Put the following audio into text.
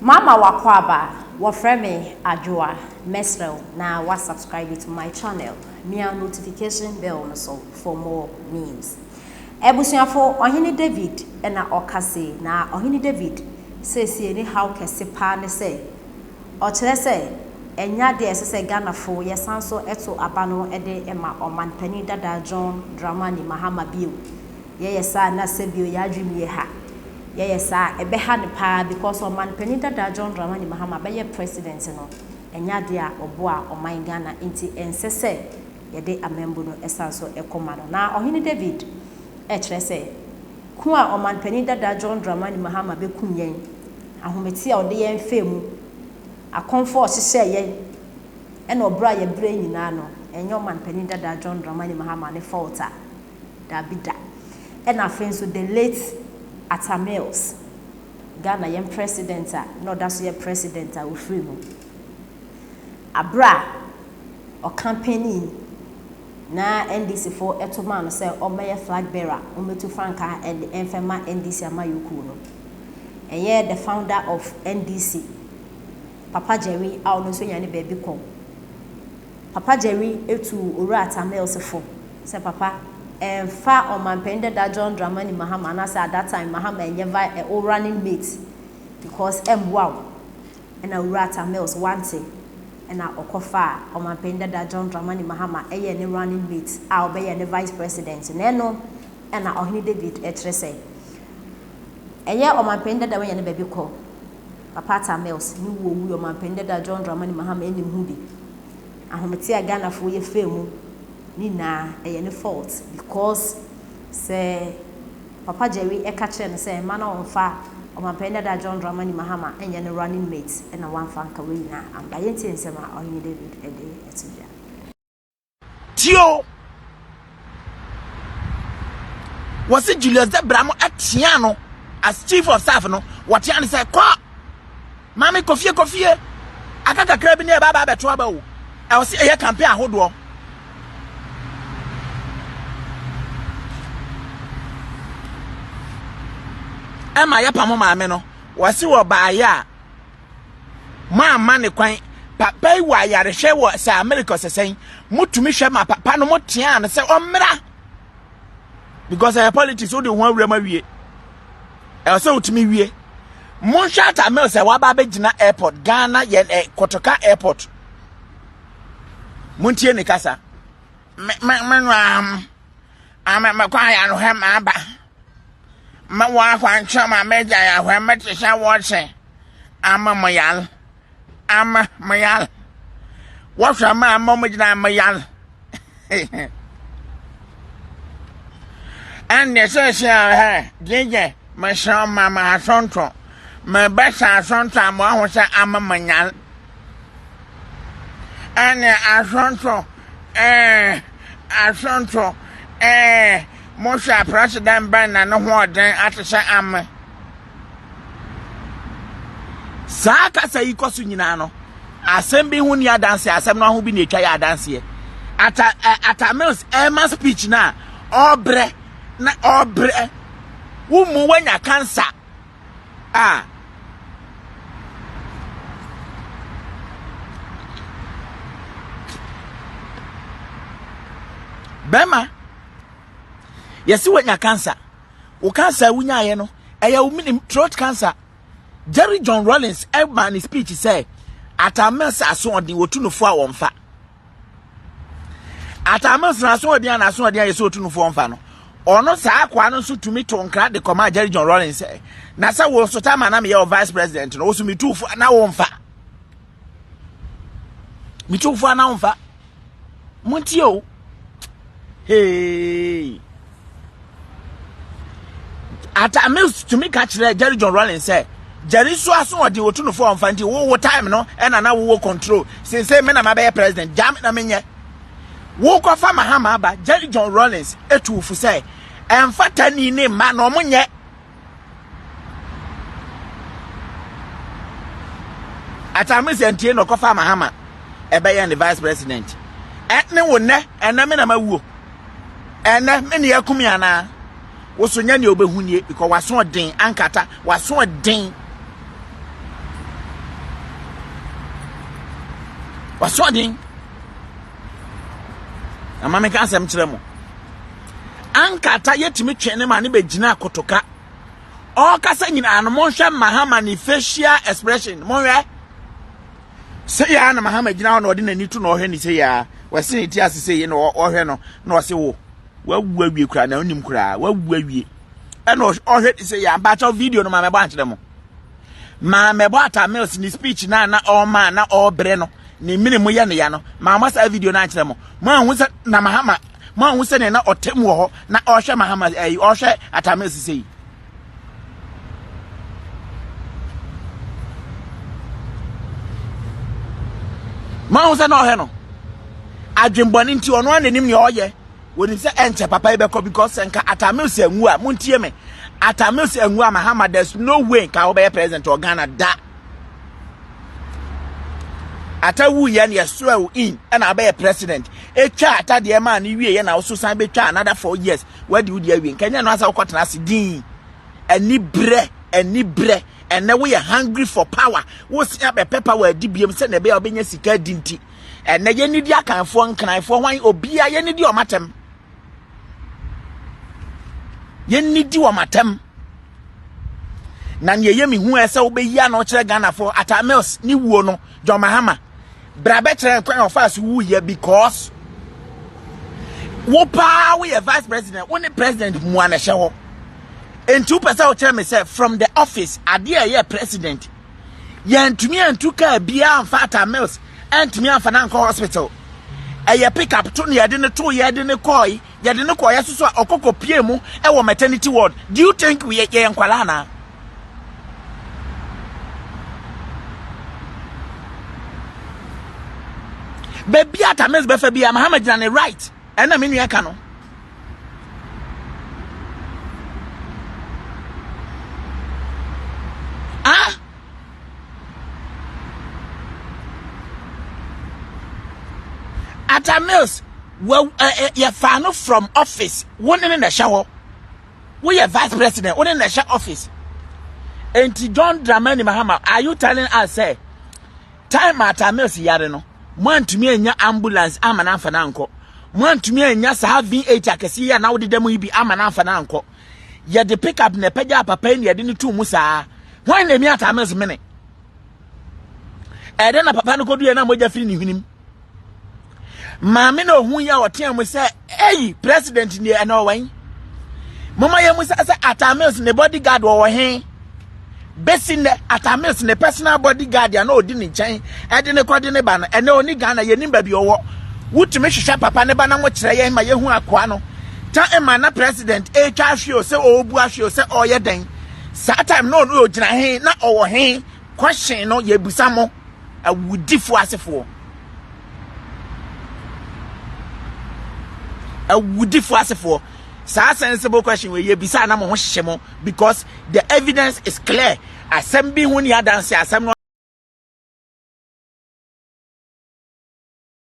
Mama w'akwaaba, wɔfrɛ me Adwoa, mɛsrɛ wo na wa subscribe to my channel, mia notification bell no so for more news. Abusuafo, Ɔhene David na ɔka sei, na Ɔhene David seesei ne haw kɛse paa ne sɛ, ɔkyerɛ sɛ ɛnyɛ ade a ɛsɛ sɛ Ghanafo yɛsan so to aba no de ma Ɔmanpanin dada John Dramani Mahama bio. Yɛyɛ saa a na sɛbio yɛn adwene mu yɛ ha. Yɛyɛ saa a ɛbɛha no paa because Ɔmanpanin dada John Dramani Mahama bɛyɛ President no, ɛnyɛ adeɛ a ɔboa ɔman Ghana nti ɛnsɛ sɛ yɛde amambu no san so kɔma no. Na Ɔhene David kyerɛ sɛ ku a Ɔmanpanin dada John Dramani Mahama bɛkum yɛn, ahomete a ɔde yɛn faa mu, akɔmfo a ɔhyehyɛɛ yɛn, ɛna ɔbrɛ a yɛbrɛɛ nyinaa no, ɛnyɛ Ɔmanpanin dada John Dramani Mahama ne fault a. Dabi da. Ɛna afei nso the late Atta Mills, Ghana yɛn president a na ɔda so yɛ president a ɔfiri mu. Aberɛ a ɔcampaignii na NDC foɔ to maa no sɛ ɔmmɛyɛ flag bearer, ɔmmɛtu frankaa ɛde ɛmfa mma NDC amayɔkuo no. Ɛyɛ the founder of NDC, Papa Jerry a ɔno nso nya ne baabi kɔ. Papa Jerry tuu Owura Atta Mills fo sɛ papa ɛnfa Ɔmanpanin dada John Dramani Mahama anaasɛ at that time Mahama ɛnyɛ vi ɛ wo running mate because ɛmmoa wo. Ɛna Owura Atta Mills wante ɛna ɔkɔ faa Ɔmanpanin dada John Dramani Mahama ɛyɛɛ ne running mate a ɔbɛyɛɛ ne vice president. Na ɛno ɛna Ɔhene David ɛkyerɛ sɛ ɛyɛ Ɔmanpanin dada wanya ne baabi kɔ. Papa Atta Mills ne wu owui Ɔmanpanin dada John Dramani Mahama ɛnim ho bi. Ahomete a Ghanafoɔ yɛ faa mu ne nyinaa ɛyɛ ne fault because sɛ Papa Jerry ɛka kyerɛɛ no sɛ mma no ɔnfa Ɔmanpanin dada John Dramani Mahama nyɛ ne running mate ɛna wamfa anka wei nyinaa amba. Yɛntie nsɛm a Ɔhene David ɛde to dwa. Tie o! Wɔse Julius Debra mo ɛtea no as chief of staff no, wɔtea no sɛ kɔ! Maame kɔ fie kɔ fie! Aka kakra bi ne ɛba aba abɛto aba o. Ɛwɔ sɛ ɛyɛ campaign ahodoɔ. Ɛma yɛpamo maame no, wɔse wɔbaayɛ a moamma ne kwan papa yi wɔ ayarehwɛ wɔ sɛ America sɛ sɛn motumi hwɛ ma papa no moteaa no sɛ ɔmmra because ɛyɛ politics wode ho awura mu awie ɛwɔ sɛ wotumi wie monhwɛ ata mil sɛ waba abɛgyina airport Ghana yɛn ɛ Kotoka airport montie ne kasa me me me nua ame mekɔ ayarehwɛ ma aba ma wɔakwankyerɛ ma megya yɛahwɛ mete sɛ wɔse ama mo yare ama mo yare wɔhwɛ ma ama mo gyina mo yare ɛnde sɛsɛ a hɛ gyegye mesrɛ ma ma asɔntɔ mebɛsa asɔntɔ a mo aho sɛ ama mo yare ɛne asɔntɔ ɛɛ asɔntɔ ɛɛ Mohwɛ a president bɛn na ne ho ɔden ate sɛ ame? Saa kasa yi kɔ so nyinaa no, asɛm bi ho ni adanseɛ, asɛm no ho bi na etwa yɛ adanseɛ. Ata eh, Ata Mills ɛma speech na ɔbrɛ na ɔbrɛ wo mu wanya cancer a bɛrima yɛsi wanya cancer wo cancer wonyaeɛ no ɛyɛ wo minim throat cancer Jerry John Rawlings ɛma ne speech sɛ Atta Mills asoɔden wɔtu no fo a wɔmfa Atta Mills na asoɔden a n'asoɔden a yɛsɛ wɔtu no fo wɔmfa no ɔno saa akoa no nso tumi to nkra de kɔma Jerry John Rawlings sɛ na sɛ wo nso tama na meyɛ wɔ vice president no wo so metu fo na womfa metu fo a na womfa Montie o. Hey. Ata Mills tumi ka kyerɛ Jerry John Rawlings sɛ Jerry nso aso ɔde otu no fo ɔmfa nti wo wo time no ɛna na wowɔ control sensei me na mabɛyɛ president gya me na menyɛ wokɔfa Mahama aba Jerry John Rawlings etu fo sɛ ɛmfa tani ne mma na ɔmo nyɛ Atame sɛ ntie na ɔkɔfa Mahama ɛbɛyɛ ne vice president. Ɛne wo nnɛ ɛnɛ me na mawuo. Ɛnɛ me ne akumi anaa. Wo so nyɛ nea wobɛhu nie because waso ɔden ankata waso ɔden. Wasoɔden. Na ma meka asɛm kyerɛ mo. Ankata yɛtumi twe ne ma ne bɛgyina kotoka. Ɔkasa nyinaa no monhwɛ Mahama ne facial expression monhwɛ. Sɛ yɛa na Mahama gyina hɔ na ɔde n'ani to na ɔhwɛ ne sɛ yɛa wɔse ne ti ase sɛ yɛ na ɔhwɛ no na ɔse wo wawu awie koraa na wonim koraa wawu awie ɛna ɔhwɛ ne sɛ yɛa mpakyɛw video no ma mɛbɔ ankyerɛ mo. Maa mɛbɔ Atta Mills ne speech na na ɔma na ɔbrɛ no ne mene mu yɛ ne ya no maa mo saa video no ankyerɛ mo. Mo anhu sɛ na Mahama mo anhu sɛ ne na ɔtɛm wɔ hɔ na ɔhwɛ Mahama ɛyi ɔhwɛ Atta Mills sɛ yi. Mo anhu sɛ na ɔhwɛ no adwembɔne nti ɔno ara n'anim nea ɔyɛ. Wɔnim sɛ ɛnkyɛ papa yi bɛkɔ because sɛ nka Atta Mills anwu a montie me Atta Mills anwu a Mahama there's no way nka wobɛyɛ president wɔ Ghana da. Atta wu yɛ no yɛ swear wo in ɛna abɛyɛ president. Etwa Atta deɛ maa no wie yɛ na woso san bɛtwa another 4 years wadi wo deɛ awie nka nyɛ no asɛ wokɔtena ase din. Ani brɛ ani brɛ ɛnɛ woyɛ hungry for power wosia bɛpɛ power adi biam sɛ na ɛbɛyɛ wobɛnya sika adi nti. Ɛnɛ yɛnidi akanfoɔ nkranfoɔ hwan obia yɛnidi wɔn atɛm yɛnidi wɔn atɛm na nea ɛyɛ me hu ɛ sɛ wobɛyi ano kyerɛ Ghanafoɔ Atta Mills ne wuo no John Mahama bra bɛkyerɛ kwan a ɔfaa so wuyɛ because wo paa woyɛ vice president wo ne president mua na ɛhyɛ hɔ nti wopɛ sɛ wokyerɛ me sɛ from the office adeɛ a ɛyɛ president Yɛntumi antu kaa biara amfa Atta Mills antumi amfa no ankɔ hospital. Ɛyɛ pick up to na yɛde no too yɛde no kɔe yɛde no kɔeɛ soso a ɔkɔkɔ pie mu ɛwɔ maternity ward. Do you think we yɛyɛ nkwalaa anaa? Baabi a Atta Mills bɛfa biara Mahama gyina ne right ɛna me nua ka no. Ah! Atta Mills, well, uh, uh, yɛfaa no from office. Wo ne ne na ɛhyɛ hɔ. Woyɛ vice president, wo ne na ɛhyɛ office. Enti John Dramani Mahama, are you telling us say Time a Atta Mills yare no, moantumi annya ambulance amma no amfa no ankɔ. Moantumi annya saa V8 akɛse yi a na wodeda mu yi bi amma no amfa no ankɔ. Yɛde pickup na ɛpagyaa papa yi na yɛde no too mu saa. Hwan na emi Atta Mills mene? Ɛdɛn na papa no kɔduiɛ na mogya firi ne hwenem? Maame na ohun yi a ɔtea mu sɛ, "Ei, president nie ɛna ɔwɛn." Moma yɛn mu sɛ sɛ Atta Mills ne bodyguard wɔ he? Besi nnɛ, Atta Mills ne personal bodyguard a na ɔdi ne nkyɛn ɛde ne kɔde ne ba no, ɛnɛ ɔni Ghana, yɛnim baabi ɔwɔ. Wotumi hwehwɛ papa ne ba na mokyerɛ yɛn ma yɛhu akoa no. Ta ma na president ɛretwa ahwe o sɛ ɔrebu ahwe o sɛ ɔreyɛ dɛn. Saa time no ɔno ɔgyina he na ɔwɔ he? Question no yɛbisa mo awudifoɔ asefoɔ. Awudifoɔ asefoɔ. Saa sensible question wei yɛbisa na mo ho hyehye mo because the evidence is clear. Asɛm bi ho ni adanse asɛm no.